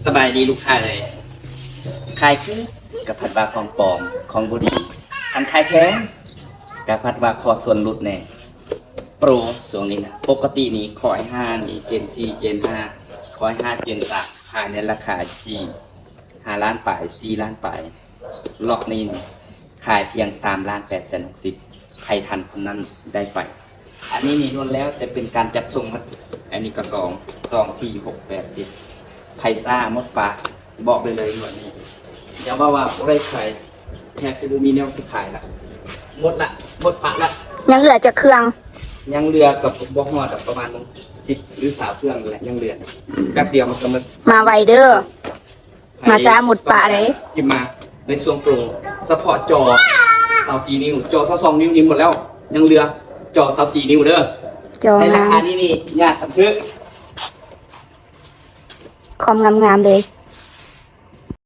ສະບາຍດີລູກຄ້າເອີຍ. ຂາຍຖືກກະພັດວ່າຂອງປອມ, ຂອງບໍ່ດີ. ຄັນຂາຍແພງກະພັດວ່າຂໍສ່ວນຫຼຸດແດ່. ໂປຣຊ່ວງນີ້ນະ, ປົກກະຕິນີ້ ຄໍໄອຫ້ານີ້ ເຈນສີ່ ເຈນຫ້າ, ຄໍໄອຫ້າ ເຈນສາມ ຂາຍໃນລາຄາຢູ່ທີ່ຫ້າລ້ານປາຍ ສີ່ລ້ານປາຍ. ລັອດນີ້ນີ້ຂາຍພຽງສາມລ້ານແປດແສນຫົກສິບ, ໃຜທັນຄົນນັ້ນໄດ້ໄປ. ອັນນີ້ນີ້ລ້ວນແລ້ວແຕ່ເປັນການຈັດສົ່ງໝົດ. ອັນນີ້ກະສອງ ສອງ ສີ່ ຫົກ ແປດ ສິບ. ໃຜຊ້າໝົດປະ, ບອກໄດ້ເລີຍງວດນີ້. ຢ່າເວົ້າວ່າບໍ່ໄດ້ຂາຍ, ແທບຈະບໍ່ມີແນວຊິຂາຍລະ. ໝົດລະ, ໝົດປະລະ. ຍັງເຫຼືອຈັກເຄື່ອງ? ຍັງເຫຼືອກະບໍ່ຮອດດອກ, ປະມານສິບຫຼືຊາວເຄື່ອງນີ້ແຫຼະຍັງເຫຼືອ. ແປັບດຽວມັນກະໝົດ. ມາໄວເດີ. ມາຊ້າໝົດປະເດ້. ພິມມາໃນຊ່ວງໂປຣ ສະເພາະຈໍຊາວສີ່ນິ້ວ, ຈໍຊາວສອງນິ້ວນີ້ໝົດແລ້ວ, ຍັງເຫຼືອຈໍຊາວສີ່ນິ້ວເດີ. ຈໍໃນລາຄານີ້ນີ້ ຍາກກັນຊື້. ຄອມງາມໆເລີຍ.